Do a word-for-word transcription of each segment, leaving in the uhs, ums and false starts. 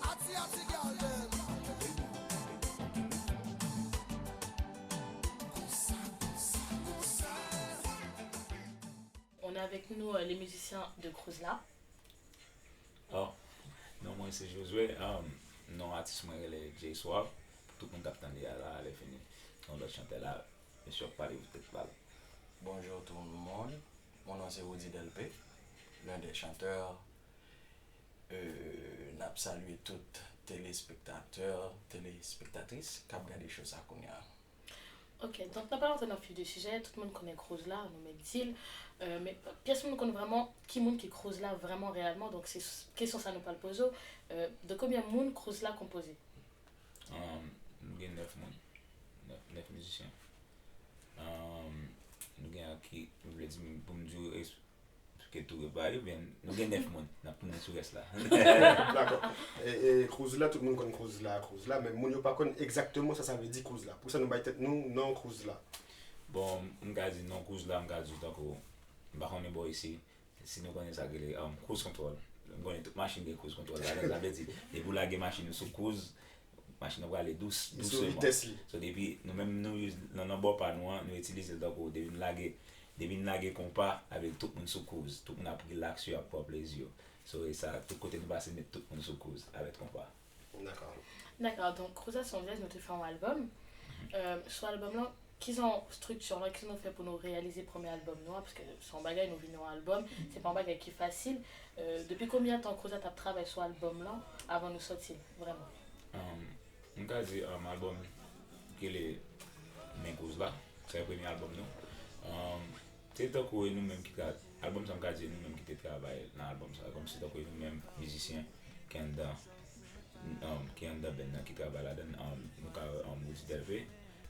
Ati, ati, girl, dem. On est avec nous, euh, les musiciens de Cruz La. Oh, non mwen se Josué. Um, non atis mwen rele Jay Suave. Pou tout moun k ap tande a la, lè fini, yon lòt chantè la, mesye ap pale pou tèt pa l. Bonjour tout le monde, mon nom c'est Rudy Delpé, l'un des chanteurs. Euh, n ap salye tout telespektatè, telespektatris k ap gade show sa kounye a. Ok, donk n ap rantre nan vif de sijè, tout moun konnen Cruz La, nou mèt di l, euh, men pyès moun konn vrèman ki moun ki Cruz La vrèman reyèlman, donk se kesyon sa nou pral poze w, euh, de konbyen moun Cruz La konpoze? Um, nou gen nèf moun, nèf, nèf mizisyen. Um, nou gen ak ki, m vle di pou m di w ke tou repa yo, oubyen nou gen nèf moun, n ap tounen sou rès la. Dakò. E, e Cruz La, tout moun konn Cruz La, Cruz La, men moun yo pa konn egzakteman sa sa vle di Cruz La. Poukisa nou bay tèt nou non Cruz La? Bon, m ka di non Cruz La, m ka di tankou, m pa konnen bò isi, si nou konnen sa k rele um, cruise control. M konnen tout machin gen cruise control ladan, sa vle di, depi w lage machin ou sou cruise, machin nan prale dous, Li sou dousman. Vitès li. So depi nou menm nou use nan, nan bò pa nou an, nou itilize l tankou depi n lage, depi n lage konpa, avèk tout moun sou cruise, tout moun ap relax yo, ap pran plezi yo. So e sa, tout kote nou pase met tout moun sou cruise avèk konpa. Dakò. Dakò, donk Cruz La se yon djaz, nou te fè yon albòm. Euh, sou albòm lan, kijan strikti lan, kijan nou fè pou nou reyalize premye albòm nou an, paske se yon bagay nou vin yon albòm, se pa yon bagay ki fasil. Euh, depi konbyen tan Cruz La t ap travay sou albòm lan avan nou sòti l vrèman? Um, m ka di um, albòm ki rele Men Cruz La, se premye albòm nou. Um, se tankou e nou menm ki tra albòm sa m ka di e nou menm ki te travay nan albòm sa, kòmsi tankou e nou menm mizisyen ki anndan um, ki anndan band nan ki travay ladan l, um, nou ka wè um, Rudy Delpé,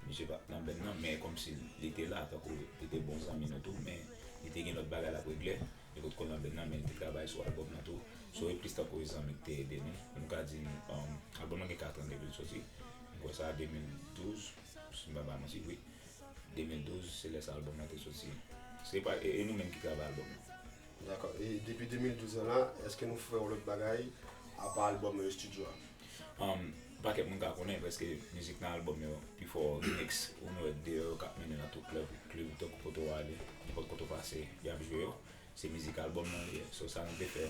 misye pa t nan band nan men kòmsi li te la tankou li te bon zanmi nou tou, men li te gen lòt bagay l ap regle, li potko nan band nan men li te travay sou albòm nan tou. So e plis tankou e zanmi ki te ede nou. Nou ka di um, albòm nan gen kat an depi l soti. M kwè sa de mil douz, si m pa bay manti, wi. De mil douz se lè sa albòm nan te soti. Se pa e, e nou menm ki travay albòm nan. Dakò. E depi de mil douz an la, èske nou fè yon lòt bagay apa albòm yo estidyo a? Um, pakèt moun ka konnen prèske mizik nan albòm yo pifò remix ou nou wè deyò yo k ap mennen nan tout klèb, klib tankou kote w ale, nenpòt kote w pase, y ap jwe yo. Se mizik albòm nan li ye. So sa nou te fè,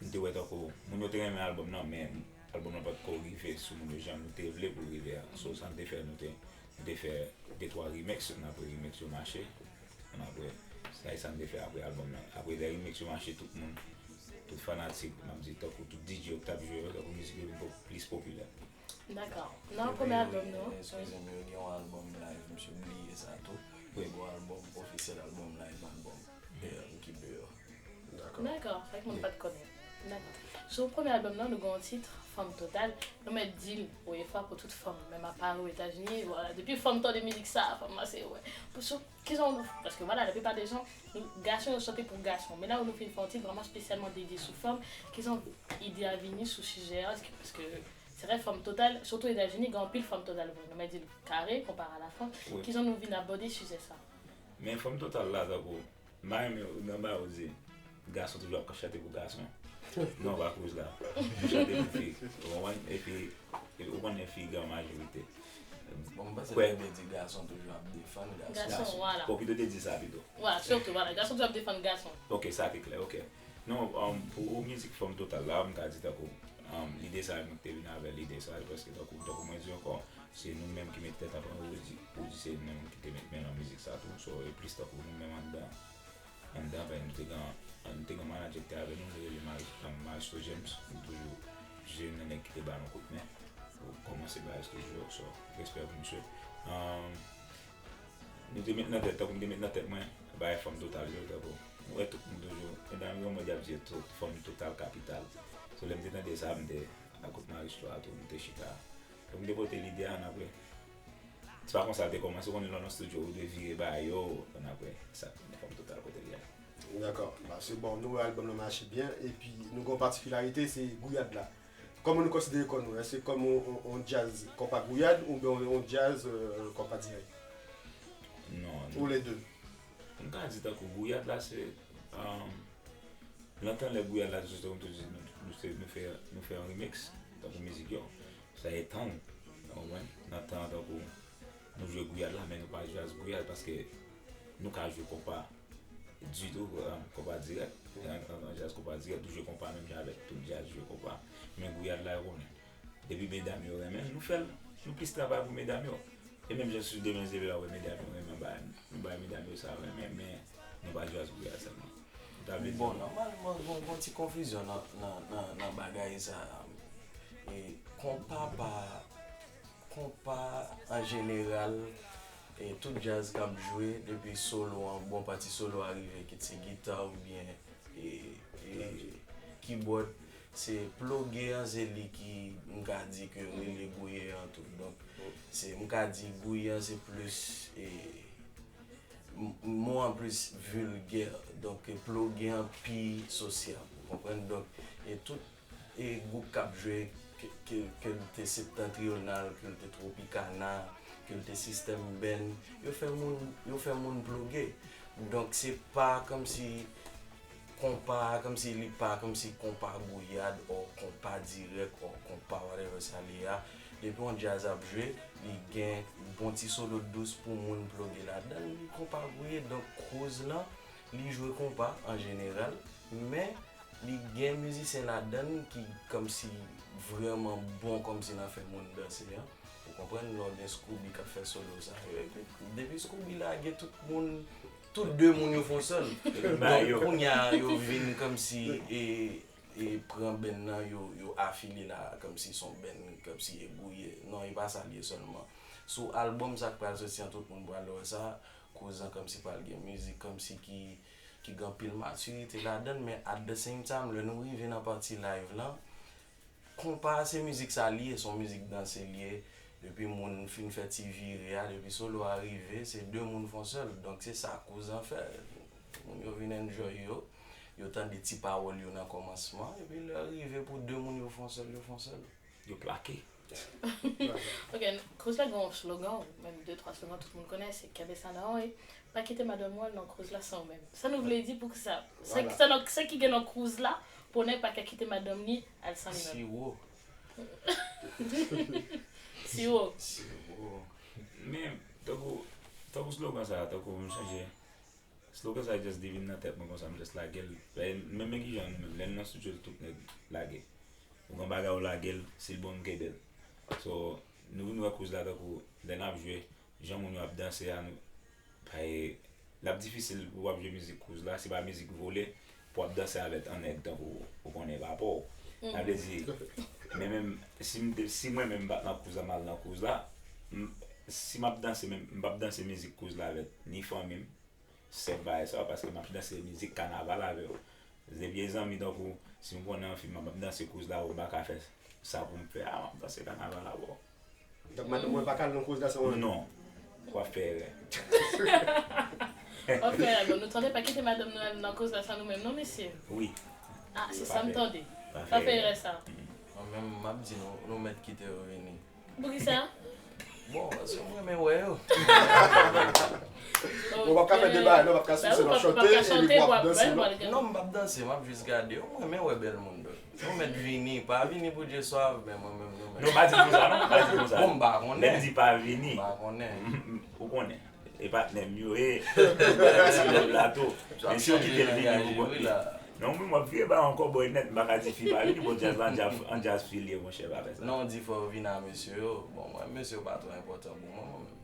nou te wè tankou moun yo te renmen albòm nan, men albòm nan pa t ko rive sou moun yo jan nou te vle pou l rive a. So sa nou te fè, nou te, nou te fè de twa remix, ann apre remix yo mache, ann apre sa e sa nou te fè apre albòm nan. Apre lè remix yo mache, tout moun, tout fanatik, m ap di tankou tout DJ yo ki t ap jwe yo, tankou mizik yo vin plis popilè. Dakò. Nan premye albòm nou an, Eskize m, yo gen yon albòm live, misye bliye sa tou. Wi. Yon albòm ofisyèl, albòm live, albòm ki deyò. Dakò. Dakò, fèk moun pa t konnen. Dakò. Sou premye albòm nan, nou gen yon tit, Fanm Total. Nou mèt di l, premye fwa pou tout fanm, menm apa ou Etazini, vwala, depi fanm tande mizik sa, fanm la se wè. Pou sou, kijan nou, paske vwala, laplipa de jan, nou, gason yo chante pou gason. Men la nou fin fè yon tit vrèman espesyalman dedye sou fanm, kijan ide a vini sou sijè a, paske se vrè Fanm Total, sitou Etazini, gen anpil Fanm Total vre. Nou mèt di l kare, konpare a Lafrans. Wi. Kijan nou vin abòde sijè sa? Men Fanm Total la, tankou, m pa renmen nan bagay ou di, gason toujou ap chante pou gason. Non, pa koz la. Nou chante pou fi. Ou konprann? Epi, epi ou konnen fi gen majorite. Bon, m panse Kwè. Yo te di gason toujou ap defann gason. Gason, vwala. Bon, pito te di sa pito. Vwala, sitou, vwala. Gason toujou ap defann gason. Ok, sa te klè, ok. Non, um, pou mizik Fanm Total la, m ka di tankou, um, lide sa, mwen te vin avè lide sa, paske tankou, tankou mwen di ankò, se nou menm ki met tèt ansanm, ou di, ou di se nou menm ki te met men nan mizik sa tou, so, e plis tankou nou menm anndan, anndan, ben, nou te gen, nou te gen yon manadjè ki te avè nou, li rele Mar-, um, Maestro James, li toujou jwenn nan nèg ki te ba nou kout men, pou kòmanse bagay toujou, so, respè pou misye. Um, Nou te met nan tèt, tankou m te met nan tèt mwen, bagay Fanm Total yo, tankou. Ou wè tout moun toujou, medam yo, mwen di ap di tout, Fanm Total kapital. So lè m te tande sa, m te, ak kot Maestro a tou, m te chita. Donk m te pote lide a, ann apre. Se pa konsa l te kòmanse, ou konnen lè w nan estidyo, ou dwe vire bagay yo, ann apre, sa, Fanm Total kote l ye a. Dakò. Paske bon, nou wè albòm nan mache byen, epi nou gen yon patikilarite, se gouyad la. Kòman nou konsidere kò nou? Èske kòm yon, yon, yon djaz konpa gouyad oubyen yon, yon djaz euh, konpa dirèk? Non, Ou le de? M ka di tankou gouyad la se, um, Lontan lè gouyad la te soti, kòm tou di, nou, nou, se- nou fè, nou fè yon remix, tankou mizik yo. Sa e tan, ou konprann? Nan tan, tankou, nou jwe gouyad la, men nou pa jazz gouyad, paske nou ka jwe konpa ditou, um, konpa dirèk. Nan, nan, nan jazz konpa dirèk, nou jwe konpa menm jan avèk tout jazz jwe konpa. Men gouyad la, yo konnen. Depi medam yo renmen, nou fè l. Nou plis travay pou medam yo. E menm jan si demen zeve a wè medam yo renmen bay, nou bay medam yo sa yo renmen, men nou pa jazz gouyad sèlman. Sa vle di Bon, nòmalman, gon, gon ti konfizyon nan, nan, nan, nan bagay sa a. E konpa pa, konpa an jeneral, e tout djaz k ap jwe, depi solo an, bon pati solo a rive, kit se gita oubyen e, e kibòd, se ploge an, se li ki, m ka di ke rele gouye an tou. Donk, se, m ka di gouye an se plis, e, m- mo an plis vilgè. Donk, ploge an pi sosyab, ou konprann? Donk, e tout e gwoup k ap jwe, ke, ke, ke l te septantriyonal, ke l te tropikana, ke l te sistèm band, yo fè moun, yo fè moun ploge. Donk, se pa kòmsi konpa, kòmsi li pa, kòmsi konpa gouyad, o konpa dirèk, o konpa whatever sa li ye a. Depi yon djaz ap jwe, li gen bon ti solo dous pou moun ploge ladan l, li konpa gouye. Donk, Cruz lan, li jwe konpa an jeneral, men li gen mizisyen ladan l ki kòmsi vrèman bon kòmsi nan fè moun danse an. Ou konprann, lè w gen Scooby k ap fè solo sa yo. Epi, depi Scooby lage, tout moun, tout de moun yo fè yon sèl. Donk, kounye a, yo vin kòmsi, e, e pran band nan, yo, yo afilye la, kòmsi se yon band, kòmsi e gouye. Non, e pa sa l ye sèlman. Sou albòm sa k pral soti an, tout moun pral wè sa. Cruz an kòmsi pral gen mizik, kòmsi ki, ki gen anpil matirite ladan l, men at the same time, lè nou rive nan pati live lan, konpa se mizik sa li ye, se yon mizik danse li ye. Depi moun fin fè ti vire a, depi solo a rive, se de moun fè yon sèl. Donk, se sa Cruz an fè. Moun yo vin enjoy yo, yo tande ti pawòl yo nan kòmansman, epi lè rive pou de moun yo fè yon sèl, yo fè yon sèl. Yo plake. Ok, Cruz la gen yon slogan, menm de, twa slogan tout moun konnen, se kenbe sa nan ou, e pa kite madanm ou al nan Cruz la san ou menm. Sa nou vle di pou sa? Sa, Vwala. sa, nou- sa ki gen nan Cruz la, pou nèg pa ka kite madanm li al san li menm. Siwo. Siwo. Siwo. Men, tankou, tankou slogan sa, tankou m sonje, slogan sa just vin nan tèt mwen konsa, m just lage l. Lè, menm men kijan nou menm, lè n nan studio, tout nèg lage. Ou gen bagay ou lage l, si l bon, m kenbe l. So, nou vin wè Cruz la tankou, lè n ap jwe, jan moun yo ap danse a, nou, pa e, l ap difisil pou w ap jwe mizik Cruz la, se pa mizik vole, pou w ap danse avèk yon nèg tankou ou konnen pa pa w. Sa vle di, men menm, si m te- si mwen menm m pa t nan Cruz la, m al nan Cruz la, m- si m ap danse, menm, m p ap danse mizik Cruz la avèk ni fanmi m, sèf bagay sa yo, paske m ap danse mizik kanaval avè yo. Se vye zanmi tankou, si m konnen yon fi m ap danse Cruz la, ou m pa ka fè sa pou m fè, a, m ap danse kanaval avè w. Donk, madanm mwen pa ka al nan Cruz la san mwen menm? Non. W ap fè erè. W ap fè erè. Bon, nou tande pa kite madanm nou al nan Cruz la san nou menm, non, mesye? Wi. Ah, se sa m tande. Pa fè erè sa. Mwen menm, m ap di nou, nou mèt kite yo vini. Poukisa? Bon, paske mwen renmen wè yo. Bon, w ap ka fè de bagay, non, w ap ka sou sèn, w ap chante, epi w ap danse, non? Non, m p ap danse, m ap jis gade yo. Mwen renmen wè bèl moun, donk. Nou mèt vini, pa vini pou Dye swav, men mwen menm nou mèt. Non, pa di konsa, non, pa di konsa. Bon, m pa konnen. Lè m di pa vini, m pa konnen. Ou konnen. E patnè m yo ye. Ti lòv la tou. Men si yo kite l vini pou kont li. Non, mwen, m ap vire ba yon kòbòy nèt, m pa ka di fi pa vini, bon, djaz la, an djaz, an djaz fi l ye, monchè, pa fè sa. Non, di fò yo vin a mesye yo. Bon, mwen, mesye yo pa twò enpòtan pou mwen, mwen menm.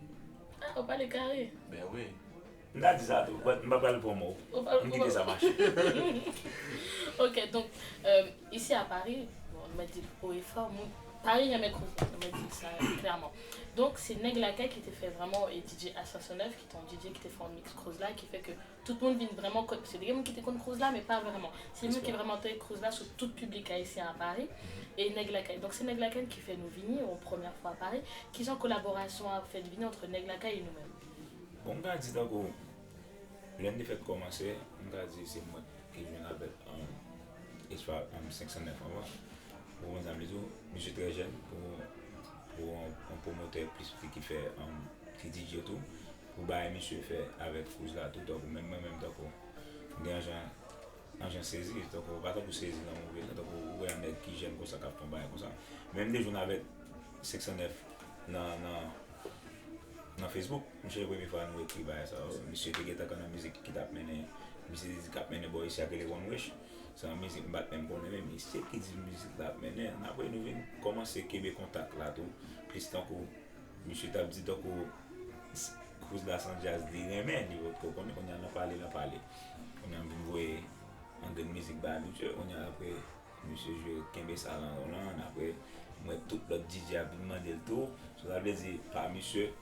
Ah, ou pale kare. Ben wi. M ta di sa tou, but m pa pral pran mo. Ou pa- M kite sa mache. Ok, donk, euh, isi a Pari, bon, nou mèt di l haut et fort, moun, Pari renmen Cruz la, nou mèt di l sa klèman. Donk, se Nèg Lakay ki te fè vrèman, e D J Ascension neuf, ki te yon D J ki te fè yon mix Cruz la, ki fè ke tout moun vin vrèman konn, paske te gen moun ki te konn Cruz la, men pa vrèman. Se nou ki vrèman te Cruz la sou tout piblik ayisyen a Pari, e Nèg Lakay. Donk, se Nèg Lakay ki fè nou vini, yon premyè fwa a Pari. Kijan kolaborasyon an ap fèt vini ant Nèg Lakay e nou menm? Bon, m ka di tankou, lè n te fèt kòmanse, m ka di se mwen ki jwenn avèk, um, Espa, um, senk san nèf anvan. Ou konprann sa m vle di w? Misye trè jèn pou, pou yon, yon pwomotè plis piti ki fè, um, ki D J tou. Pou bagay misye fè avèk Cruz la tou, tankou menm mwen menm, tankou m gen yon jan, yon Sezi, tankou, pa tankou sezi nan move, tankou ou wè yon nèg ki jèn konsa k ap fè yon bagay konsa. Men m te jwenn avèk senk san nèf nan, nan, nan Facebook. M sonje premye fwa nou ekri bagay sa yo. Misye te gentan konn nan mizik ki t ap mennen, misye te di k ap mennen bò isi a k rele One Wish. Se yon mizik m pa t menm konnen, men misye ki di mizik la ap mennen. Apre nou vin kòmanse kenbe kontak la tou. Plis tankou, misye t ap di tankou Cruz la se yon djaz li renmen, li potko konnen, kounye a nan pale, nan pale. Kounye a m vin voye yon grenn mizik ba misye, kounye a apre, misye jwe kenbe sa lan lan, apre, m wè tout lòt D J ap vin mande l tou. So, sa vle di, pa misye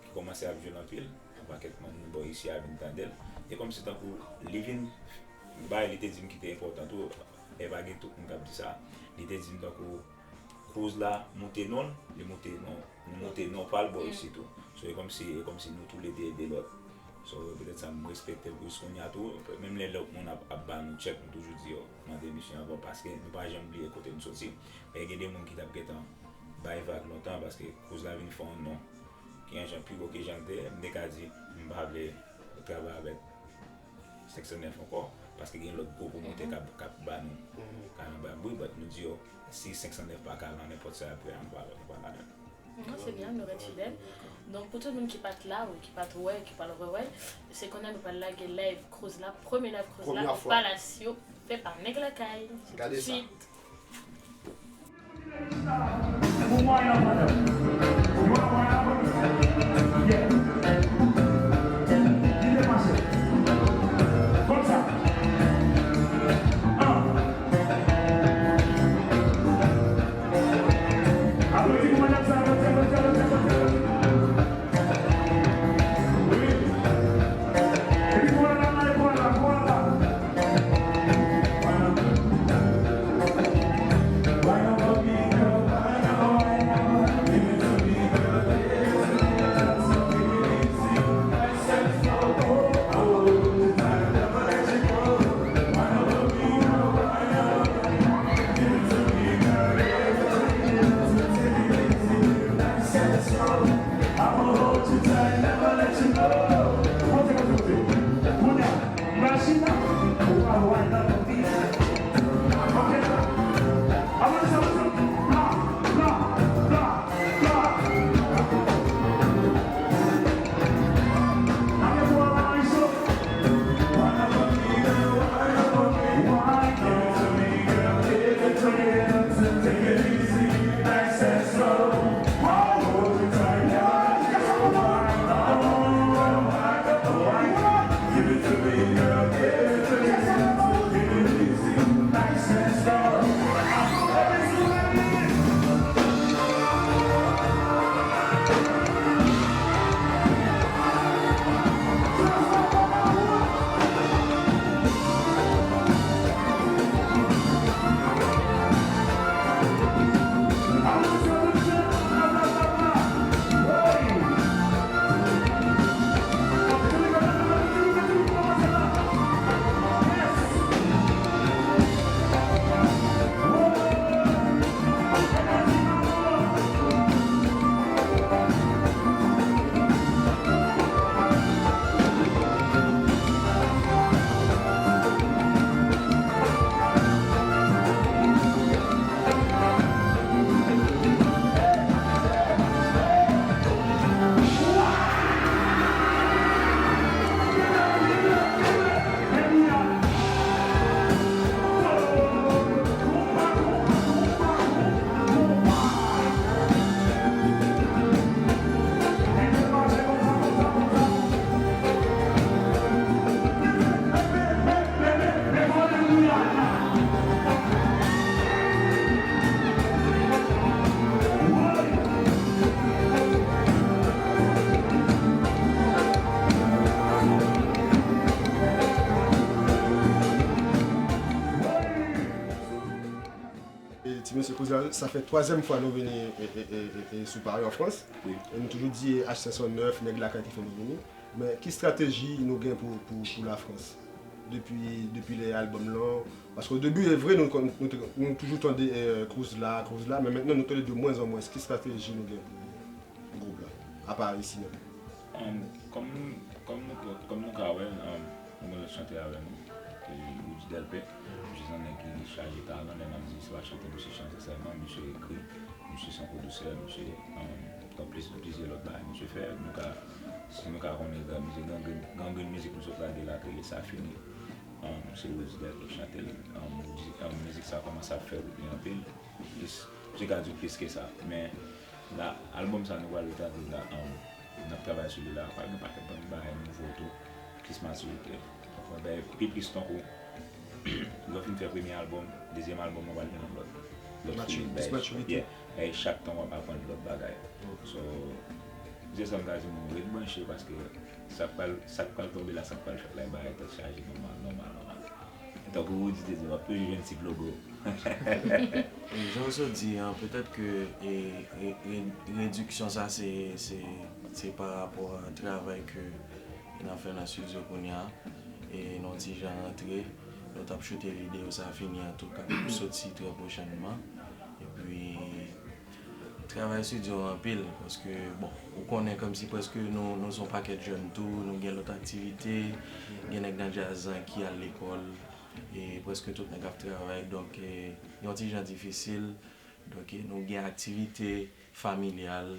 ki kòmanse ap jwe l anpil, yon pakèt moun bò isi a vin tande l. E kòmsi tankou, li vin, bay, li te di m ki te enpòtan tou, e pa gen tout moun k ap di sa, li te di m tankou, Cruz la moute non l, li moute non, nou moute non pa l bò isi tou. So, e kòmsi, e kòmsi nou tou le de ede lòt. So, petèt sa m respekte l plis kounye a tou. Menm lè lòt moun ap, ap ba nou tchèk, nou toujou di yo, mande misye ankò, paske nou pa janm bliye kote n soti. Men gen de moun ki t ap gentan bay vag lontan, paske Cruz la vin fè yon non ki yon jan pi wo ke jan l te ye. M te ka di, m pa vle travay avèk senk san nèf ankò, paske gen lòt gwo pwomotè k ap, k ap ba nou, k ap ba nou bri, but nou di yo, si senk san nèf pa ka nan nenpòt sa y ap fè a, nou pa, nou pa ladan l. Non, se byen, nou ret fidèl. Donk, pou tout moun ki pa t la ou ki pa t wè, ki pral rewè, se kounye a nou pral lage live Cruz la, premye live Cruz la, o Palasyo, fè pa Nèg Lakay. Se tout swit. E, ti mesye, kounye a, sa fè twazyèm fwa nou vini, e, e, e, e, e, sou Paris an Frans. Wi. E nou toujou di, e, H senk san nèf, Nèg Lakay ki fè nou vini. Men ki estrateji nou gen pou, pou, pou Lafrans? Depi, depi lè albòm lan, paske o debi, e vre, nou, nou, nou, nou toujou tande, e, Cruz la, Cruz la, men mentnan nou tande de mwens an mwens. Ki estrateji nou gen pou gwoup la, apa isi menm? Um, kòm, kòm nou, kòm nou ka wè, um, nou gen lòt chantè avè nou, ke nou Delpé, misye se yon nèg ki chaje talan, lè n ap di se pa chante, misye chante sèlman, misye ekri, misye se yon pwodisè, misye, um, gen plis, plizyè lòt bagay misye fè. Nou ka, si nou ka konnen gran mizik, Gangren, Gangren mizik nou sot lage la, ki rele Sa Fini. Um, se Rosie Delpé ki chante l. Um, di- um, mizik sa kòmanse ap fè wout li anpil. Plis, misye ka di plis ke sa. Men, la, albòm sa nou pral tande la, um, n ap travay sou li la, pral gen pakèt bann bagay nouvo tou, plis matirite. Fò bay pi plis tankou, lè w fin fè premye albòm, dezyèm albòm nan pral gen yon lòt, lòt Matu- feeling, plis bay, matirite. Yeah, bay chak tan w ap aprann lòt bagay. So, se sa m ka di moun, ret branche paske sa k pral, sa k pral tonbe la, sa k pral fèt la, e bagay tèt chaje nòmal, nòmal, nòmal. E tankou Roody te di, w ap toujou jwenn ti plogo. E jan w sot di an, petèt ke e, e, e, rediksyon sa se, se, se pa rapò a travay ke n ap fè nan estidyo kounye a. E nou ti jan rantre, nou t ap choute videyo Sa Fini an tou k ap soti trè pwochènman. Epi, travay estidyo anpil, paske, bon, ou konnen kòmsi prèske nou, nou se yon pakèt jèn tou, nou gen lòt aktivite, gen nèg nan djaz lan ki al lekòl, e prèske tout nèg ap travay, donk, e, yon ti jan difisil. Donk, e, nou gen aktivite familyal,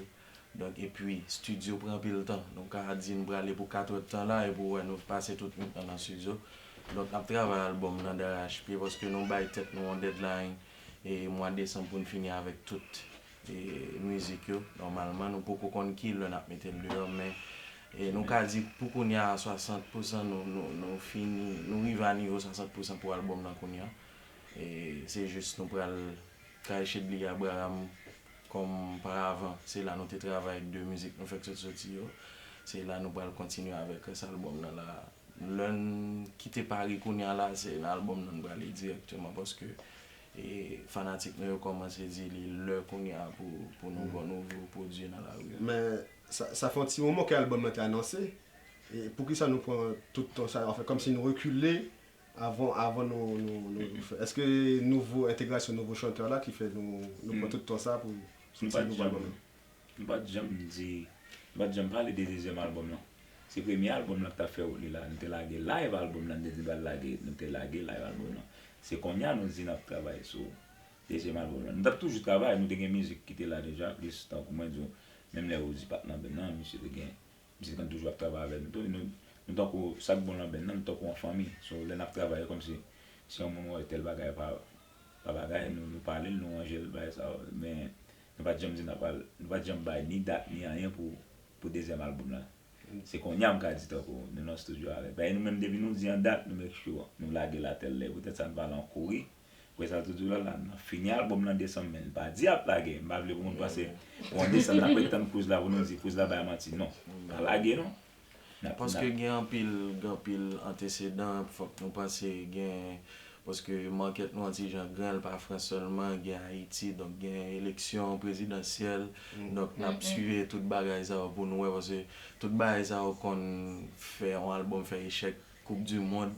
donk, epi, estidyo pran anpil tan. Nou ka di n prale pou kat èdtan la, epi w wè nou pase tout nwit lan nan estidyo. Donk, n ap travay albòm nan darache pye, paske nou bay tèt nou yon deadline, e, mwa desanm pou n fini avèk tout, e, mizik yo. Nòmalman, nou poko konn ki lè n ap mete l deyò, men, e, nou ka di pou kounye a, swasant pousan nou, nou, nou fini, nou rive a nivo swasant pousan pou albòm nan kounye a. E, se jis nou pral kay Chedly Abraham kòm paravan. Se la nou te travay de mizik nou fèk sot soti yo. Se la nou pral kontinye avèk rès albòm nan la. Lè n kite Paris kounye a la, se nan albòm nan n prale dirèkteman, paske, e, fanatik nou yo kòmanse di li lè kounye a pou, pou nou ba nouvo pwodui nan lari a. Men sa, sa fè yon ti moman ke albòm nan te anonse. E poukisa nou pran tout tan sa, anfen, kòmsi nou rekile avan, avan nou, nou, nou, nou fè? Èske nouvo entegrasyon nouvo chantè la ki fè nou, nou pran tout tan sa pou soti nouvo albòm nan? Nou pa t janm di, nou pa t janm pale de dezyèm albòm lan. Se premye albòm lan k t ap fè wout li la. Nou te lage live albòm lan, nou te di n pral lage, nou te lage live albòm lan. Se kounye a nou di n ap travay sou dezyèm albòm lan. Nou t ap toujou travay, nou te gen mizik ki te la deja, plis tankou mwen di w, menm lè Roody pa t nan benn nan, misye te gen, misye te konn toujou ap travay avè nou tou. Nou, nou tankou sa k bon nan benn nan, nou tankou yon fanmi. So, lè n ap travay, kòmsi si yon moun wè tèl bagay pa, pa bagay, nou, nou pale l, nou ranje l, bagay sa yo. Men, nou pa t janm di n ap al, nou pa t janm bay ni dat, ni anyen pou, pou dezyèm albòm lan. Se kounye a m ka di tankou, nou nan estidyo avèk. Paske nou menm depi nou di yon dat, nou make sure nou lage l a tèl lè. Poutèt sa nou pa al an kouri. Pou sa toujou la, la, n ap fini albòm nan desanm, men n pa di ap lage. M pa vle pou moun panse, pou an desanm, n ap ret tann Cruz la pou nou di Cruz la bay manti. Non, pa lage non. N ap, n Paske ap, gen anpil, gen anpil antesedan, fòk nou panse gen, paske makèt nou an ti jan gran, l pa Frans sèlman, gen Ayiti, donk gen eleksyon prezidansyèl, donk n ap swive tout bagay sa yo pou nou wè, paske tout bagay sa yo konn fè yon albòm fè echèk, Koup di mond,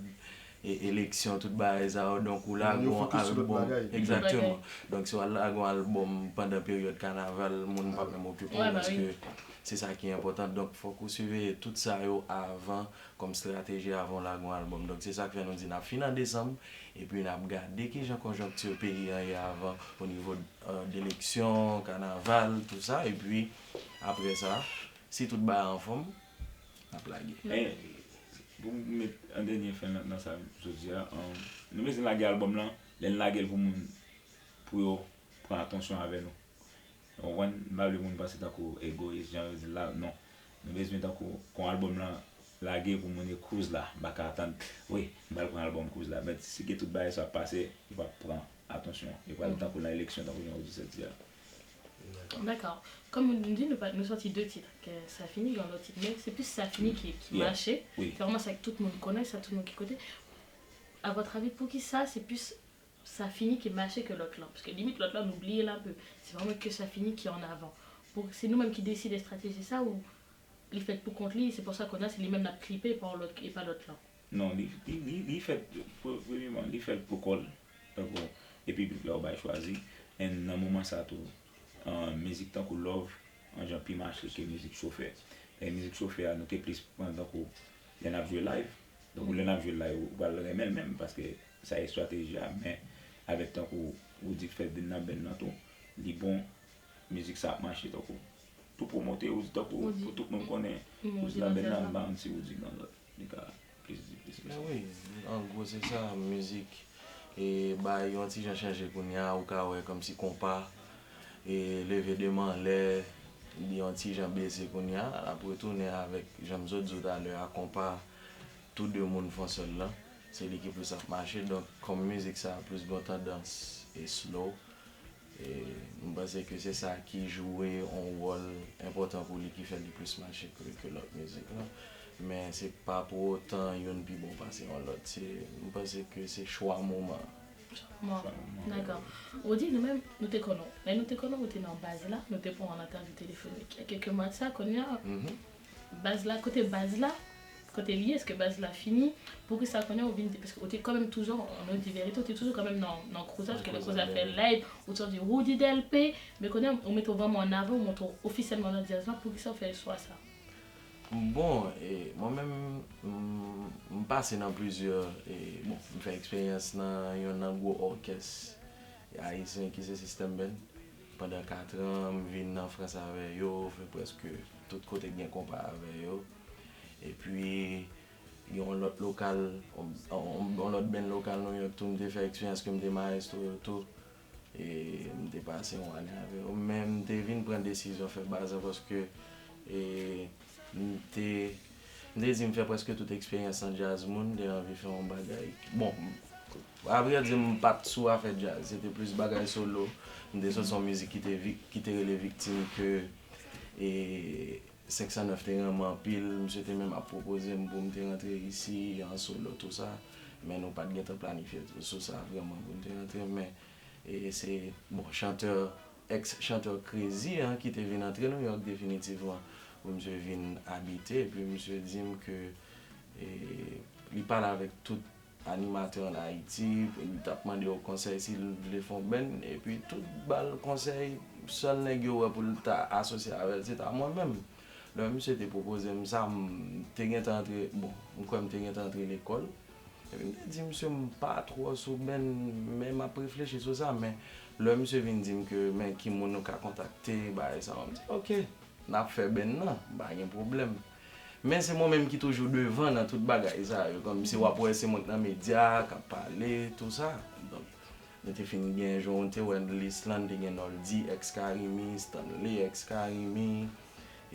e, eleksyon, tout bagay sa yo, donk ou lage yon albòm. Egzakteman. Donk si w al lage yon albòm pandan peryòd kanaval, moun p ap menm okipe w, paske se sa ki enpòtan. Donk fòk ou siveye tout sa yo avan, kòm estrateji avan w lage yon albòm. Donk se sa k fè nou di n ap fin an desanm, epi n ap gade kijan konjonkti peyi an ye avan, o nivo, e, de eleksyon, kanaval, tout sa, epi apre sa, si tout bagay anfòm, n ap lage. E, pou m met an dènye fen nan, nan sa m sot di a, um, nou bezwen lage albòm lan, lè n lage l pou moun, pou yo pran atansyon avè nou. Ou konprann? M pa vle moun panse tankou egoyis, jan yo di l la, non. Nou bezwen tankou, kon albòm lan lage pou moun e Cruz la, m pa ka atann, wi, m pral pran albòm Cruz la. Men si ke tout bagay sa ap pase, yo p ap pran atansyon. Yo pral tankou nan eleksyon, tankou jan yo di sot di a. Dakò. Kòm nou di, nou, pa- nou sòti de tit, ke Sa Fini, gen lòt tit, men se plis Sa Fini ki, ki mache, ki kòmanse ak tout moun konnen, sa tout moun ki kote. A votre avis, poukisa se plis Sa Fini ki mache ke lòt lan? Paske limit lòt lan, nou bliye l anpe. Se vrèman ke Sa Fini ki an avan. Pou, se nou menm ki deside estrateji sa ou li fèt pou kont li, se pou sa kounye a se li menm n ap klipe e pa lòt, e pa lòt lan? Non, li, li, li, li fèt, pre- premyèman, li fèt pou kò l. Tankou, e piblik la ou bay chwazi. And nan moman sa tou, an, mizik tankou Love, an jan pi mache ke mizik chofè. E mizik chofè a, nou te plis pran tankou, lè n ap jwe live, Donk, lè n ap jwe l la, ou pral renmen l menm, paske sa estrateji a, men avèk tankou Roody k fè vin nan band nan tou, li bon, mizik sa ap mache, tankou tou pwomote Roody, tankou pou tout moun konnen Roody nan band nan, m pa konn si Roody gen lòt, li ka plis di plis ke sa. Men wi, an gwo se sa, mizik e bay yon ti jan chanje kounye a, ou ka wè kòmsi konpa e leve de men anlè, li yon ti jan bese kounye a, l ap retounen avèk, jan m sot di w talè a, konpa tou de moun fè yon sèl lan, se li ki plis ap mache. Donk, kòm mizik sa plis gen tandans e slow, e m panse ke se sa ki jwe yon wòl enpòtan pou li, ki fè li plis mache ke, ke lòt mizik lan. Men se pa pou otan youn pi bon pase yon lòt. Se, m panse ke se chwa moman an. Bon, dakò. Roody, nou menm, nou te konnen w. Lè nou te konnen w, ou te nan baz la, nou te pran w an entèvyou telefonik. Gen kèk mwa de sa, kounye a, baz la, kote baz la, kote l ye, èske baz la fini? Poukisa kounye a ou vin, paske ou te kanmenm toujou, nou di verite, ou te toujou kanmenm nan, nan Crozat, ke lè Crozat fè live, ou te di Roody Delpé, men kounye a, ou mete w vrèman an avan, ou montre w ofisyèlman nan djaz la, poukisa ou fè chwa sa? Bon, e, mwen menm, m, m pase nan plizyè, e, bon, m fè eksperyans nan yonn nan gwo òkès ayisyen ki se System Band. Pandan kat an, m vin nan Frans avè yo, fè prèske tout kote k gen konpa avè yo. Epi, gen yon lòt lokal, yon, yon, yon lòt band lokal Nouyòk tou, m te fè eksperyans ke m te mayestwo yo tou. E m te pase yon ane avè yo. Men m te vin pran desizyon fè baz la paske e, m te, m te di m fè prèske tout eksperyans nan djaz moun, m te anvi fè yon bagay. Bon, avrèdi, m pa t sou afè djaz, se te plis bagay solo. M te sot sou yon mizik ki te, vi- ki te rele Viktim ke e, senk san nèf te renmen anpil. Misye te menm ap pwopoze m pou m te rantre isi an solo, tou sa. Men nou pa t gentan planifye sou sa vrèman pou m te rantre. Men e se, bon, chantè, èks chantè Crazy an ki te vin antre Nouyòk definitivman pou misye vin abite. Epi misye di m ke e, li pale avèk tout animatè ann Ayiti, li t ap mande yo konsèy si l vle fè yon band, epi tout ba l konsèy, sèl nèg yo wè pou l ta asosye avè l, se ta mwen menm. Lè misye te pwopoze m sa, m te gentan antre, bon, m kwè m te gentan antre lekòl. Epi m te di misye m pa twò sou band, men m ap reflechi sou sa, men lè misye vin di m ke men ki moun ou ka kontakte, bagay sa, m di, oke, n ap fè band nan, pa gen pwoblèm. Men se mwen menm ki toujou devan nan tout bagay sa yo, kòmsi w ap wè se mwen k nan medya, k ap pale, tou sa. Donk, nou te fin gen, jan w te wè lis lan, te gen Noldy, èks Carimi, Stanley, èks Carimi,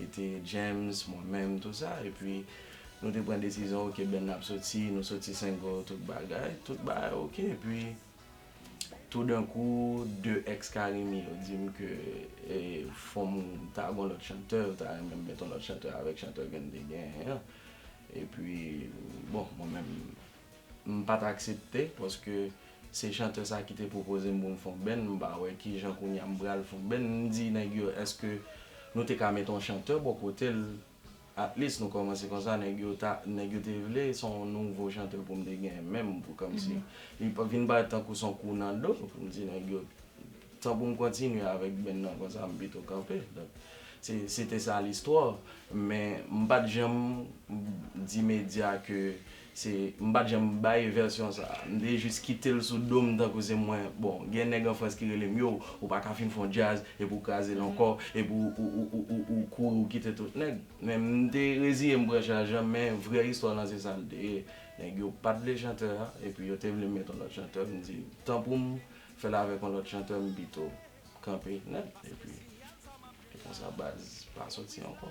e te James, mwen menm, tou sa. Epi, nou te pran desizyon, oke, band nan ap soti, nou soti single, tout bagay, tout bagay oke. Epi, toudenkou, de èks Carimi yo di m ke e, fò m ta gon lòt chantè, yo ta renmen m met yon lòt chantè avèk chantè ke n te genyen an. Epi, bon, mwen menm, m pa t aksepte, paske se chantè sa ki te pwopoze m pou m fè yon band, m pa wè kijan kounye a m pral fè yon band. M di nèg yo, èske nou te ka met yon chantè bò kote l? At least nou kòmanse konsa, nèg yo ta, nèg yo te vle, se yon nouvo chantè pou m te genyen menm, pou kòmsi li pa vin parèt tankou se yon kou nan do, pou m di nèg yo, tan pou m kontinye avèk band nan konsa, m pito kanpe. Donk, se, se te sa listwa. Men, m pa t janm di medya ke se, m pa t janm bay vèsyon sa. M te jis kite l sou do m tankou se mwen. Bon, gen nèg an Frans ki rele m, yo, ou pa ka fin fè yon djaz, epi w kraze l ankò, epi w, w, w, w, w, w kouri, w kite tout nèg. Men m te reziye m pran chaj lan, men vrè istwa lan se sa l te ye. Nèg yo pa t vle chantè a, epi yo te vle m met yon lòt chantè, m di, tan pou m fè l avèk yon lòt chantè, m pito kanpe nèt, epi e konsa baz pa soti ankò.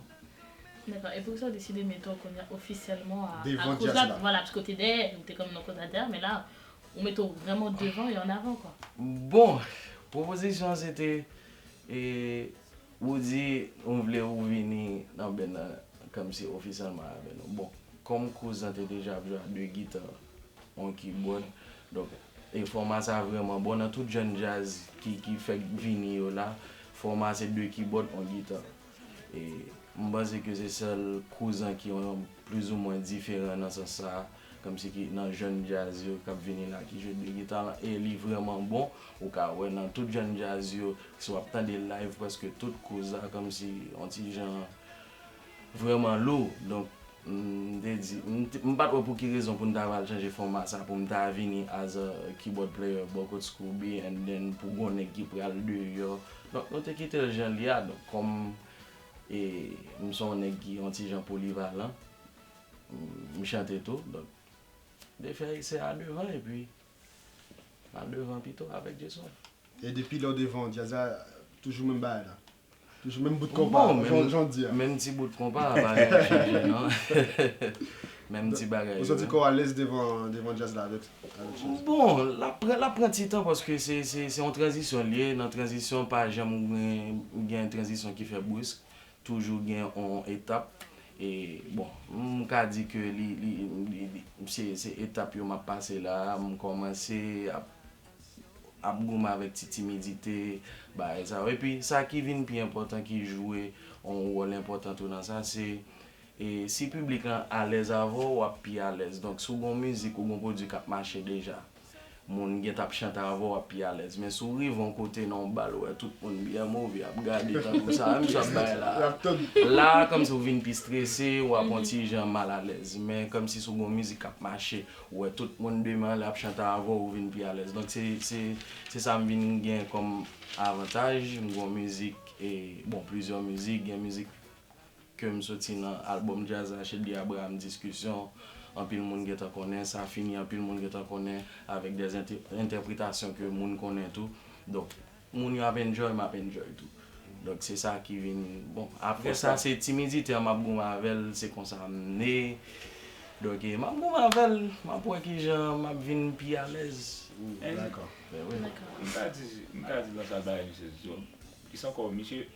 Dakò, e poukisa w deside mete w kounye a ofisyèlman a, a Crozat? Vwala, paske w te dèyè, ou te konn nan Crozat dèyè, men la, ou mete w vrèman devan e an avan, kwa. Bon, pwopozisyon an se te, e, ou di, nou vle ou vini nan band nan, kòmsi ofisyèlman avè nou. Bon, kòm Crozat te deja ap jwe a de gita, yon keyboard. Donk, e fòma sa vrèman bon nan tout jèn djaz ki, ki fèk vini yo la. Fòma se de keyboard, yon gita. E m panse ke se sèl Crozat ki yon plizoumwen diferan nan sans sa, kòmsi ki nan jèn djaz yo k ap vini la ki jwe de gita lan, e li vrèman bon. Ou ka wè nan tout jèn djaz yo, si w ap tande live, prèske tout Crozat kòmsi yon ti jan vrèman lou. Donk, M te di, m te- m pa t wè pou ki rezon pou n ta pral chanje fòma sa, pou m ta vini as a keyboard player bò kot Scooby, and then pou gon nèg ki pral deyò. Donk, nou te kite l jan l ye a. Donk, kòm e, m se yon nèg ki yon ti jan polivalan, m, m chante tou. Donk, defèy se a devan, epi a devan pito avèk Jason. E depi lè w devan djaz la, toujou menm bagay la. Toujou menm bout konpa, bon, jan, jan w di a. Menm ti bout konpa, pa gen chanje, non. Menm ti bagay yo. Ou santi kò w alèz devan, devan djaz la avèk, avèk Chaz? Bon, l ap pran, l ap pran ti tan paske se, se, se yon tranzisyon l ye. Nan tranzisyon, pa janm gen, gen tranzisyon ki fè brisk. Toujou gen yon etap. E, bon, m ka di ke li, li, li, li, se, se etap yo m ap pase la a. M kòmanse ap, ap goumen avèk ti timidite, bagay sa yo. Epi, sa ki vin pi enpòtan, ki jwe yon wòl enpòtan tou nan sa, se, e, si piblik lan alèz avè w, w ap pi alèz. Donk, si w gen yon mizik, ou gen yon pwodui k ap mache deja, moun gentan ap chante avè w, w ap pi alèz. Men si w rive yon kote nan yon bal, ou wè tout moun byen move, ap gade tankou sa menm sa ap bay la. La, kòmsi w vin pi strese, w ap yon ti jan mal alèz. Men kòmsi si w gen yon mizik k ap mache, ou wè tout moun de men anlè ap chante avè w, ou vin pi alèz. Donk, se, se, se sa m vin gen kòm avantaj. M gen yon mizik, e, bon, plizyè mizik, gen mizik ke m soti nan albòm djaz la, Chedly Abraham Diskisyon, anpil moun gentan konnen, sa fini, anpil moun gentan konnen, avèk de entè-, entèpretasyon ke moun konnen tou. Donk, moun yo ap enjoy, m ap enjoy tou. Donk, se sa ki vin, bon, apre sa, se timidite an, m ap goumen avè l, se konsa m ne. Donk, e, m ap goumen avè l, m ap wè kijan m ap vin pi alèz. Dakò. Ben wi. M ka di, m ka di nan sa bagay misye di yo. Plis ankò, misye,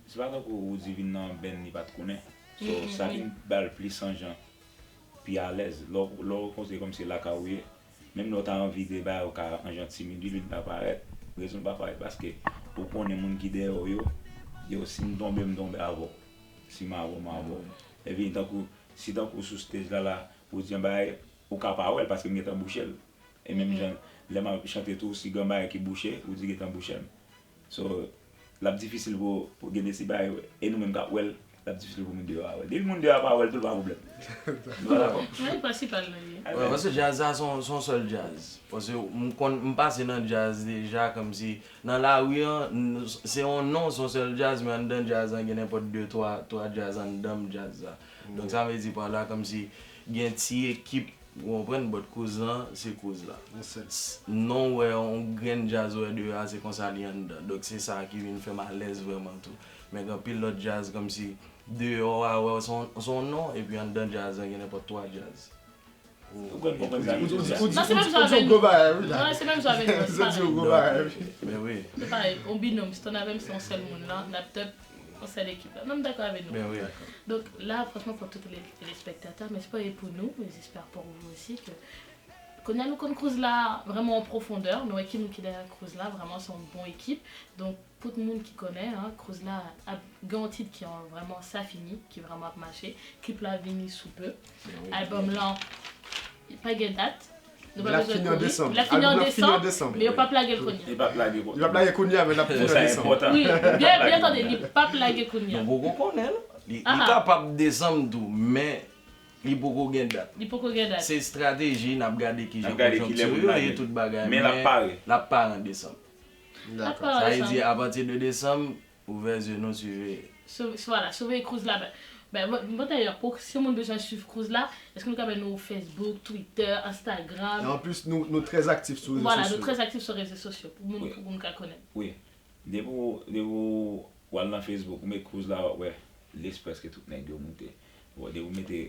se pa tankou Roody vin nan band li pa t konnen. So, sa vin ba l plis an jan pi alèz. Lè w, lè w konsidere kòm se lakay ou ye, menm lè w ta anvi de bagay, ou ka an jan timid, wi, vin pa parèt. Rezon l pa parèt, paske ou konnen moun ki dèyè w yo, yo, si m tonbe, m tonbe avè w. Si m avè w, m avè w. Epi, tankou, si tankou sou stage la, la, ou di yon bagay, ou ka pa wè l, paske m gentan bouche l. E menm jan, lè m ap chante tou, si gen bagay ki bouche, ou di gentan bouche m. So, l ap difisil pou, pou gen de ti bagay, e nou menm k ap wè l, l ap difisil pou moun deyò a wè l. Depi moun deyò a pa wè l tou, l pa pwoblèm. Nou pa dakò? Wi, prensipal nan ye. Wè, paske djaz la se yon, se yon sèl djaz. Paske m konn, m pase nan djaz deja, kòmsi nan lari an, n-, se yon non, se yon sèl djaz, men anndan djaz la, gen nenpòt de, twa, twa djaz anndan djaz la. Donk, sa vle di pa la, kòmsi gen ti ekip, ou konprann, but Cruz lan, se Cruz la. S-, non, wè, yon grenn djaz wè deyò a, se konsa li anndan. Donk, se sa ki vin fè m alèz vrèman tou. Men gen anpil lòt djaz, kòmsi deyò a, wè, se yon, se yon non, epi anndan djaz la, gen nenpòt twa djaz. Ou konn konprann sa. Ou di, ou di, ou di, ou di yon gwo bagay, wi, la. Non, se menm jan avèk nou, se parèy. Ou di yon gwo bagay, wi. Men wi. Se parèy, yon binom, si t ann avè m, se yon sèl moun la, n ap tèt yon sèl ekip la. Non, m dakò avè nou. Ben wi. Donk, la, franchman, pour tous les téléspectateurs, mais c'est pareil pour nous, et j'espère pour vous aussi, que kounye a nou konn Cruz la vrèman an pwofondè, nou wè ki moun ki dèyè Cruz la, vrèman se yon bon ekip. Donk, pou tout moun ki konnen, hein, Cruz la ap gen yon tit ki an vrèman sa fini, ki vrèman ap mache. Klip la vini sou pe. Albòm lan pa gen dat. Nou pa bezwen kouri. L ap fini an desanm. L ap fini an desanm, men yo p ap lage l kounye a. Li p ap lage kounye a, men l ap fini an desanm. Wi, byen, byen tande, li p ap lage kounye a. Nou poko konnen, non. Li, li kapab desanm tou, men li poko gen dat. Li poko gen dat. Se estrateji, n ap gade kijan konjonkti yo ye, tout bagay, men l ap pare an desanm. Dakò. Sa vle di, apati de desanm, ouvè zye nou, siveye. Sou-, vwala, siveye Cruz la. Ben, ben, bon, bon, dayè, pou, si moun bezwen swiv Cruz la, èske nou ka bay nou Facebook, Twitter, Instagram? E anplis, nou, nou trè aktif sou rezo sosyo. Vwala, nou trè aktif sou rezo sosyo, pou moun, pou moun ka konnen. Wi. Depi w, depi w al nan Facebook, ou met Cruz la, w ap wè lis prèske tout nèg yo moute. Bon, depi w mete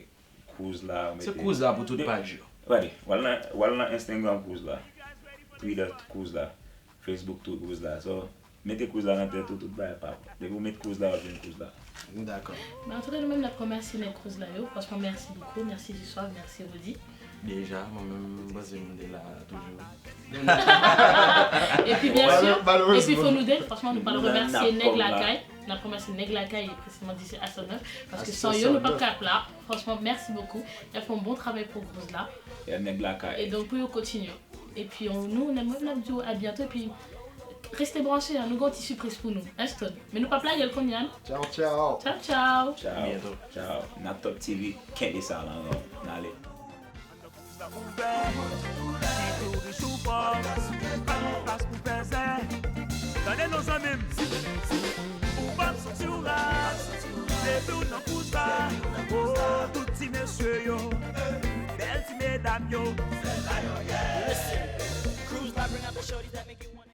Cruz la, ou mete. Se Cruz la pou tout paj yo. Gade, w al nan, w al nan Instagram Cruz la, Twitter Cruz la, Facebook tou Cruz la. So, mete Cruz la nan tèt ou, tout bagay pa bon. Depi w met Cruz la, w ap jwenn Cruz la. Dakò. Men antouka, nou menm, n ap remèsye nèg Cruz la yo. Franchman, mèsi bokou. Mèsi Jiswa, mèsi Roody. Deja, mwen menm, m panse m te la toujou. Epi, byen si, epi fò nou di, franchman, nou pral remèsye nèg lakay. N ap remèsye nèg lakay, e presizeman D J Aston Neuf, paske san yo, nou p ap ka ap la. Franchman, mèsi bokou. Y ap fè yon bon travay pou Cruz la. E nèg lakay. E donk, pou yo kontinye. Epi, on, nou, nou menm, n ap di w a byento. Epi, Reste branche, an, nou gen yon ti sipriz pou nou. Ashton. Men nou p ap lage l kounye a, non? Tchao, tchao. Tchao, tchao. Tchao. Tchao. Natop TV, kenbe sa lan, n ale. Ouvè, ti touris ou pòv, pa gen plas pou fè zè. Tande non zanmi m, ou p ap santi w raz, depi w nan kous ba, oh, tout ti mesye yo, bèl ti medam yo. Listen, Cruz Live bring out the shorties that make you wanna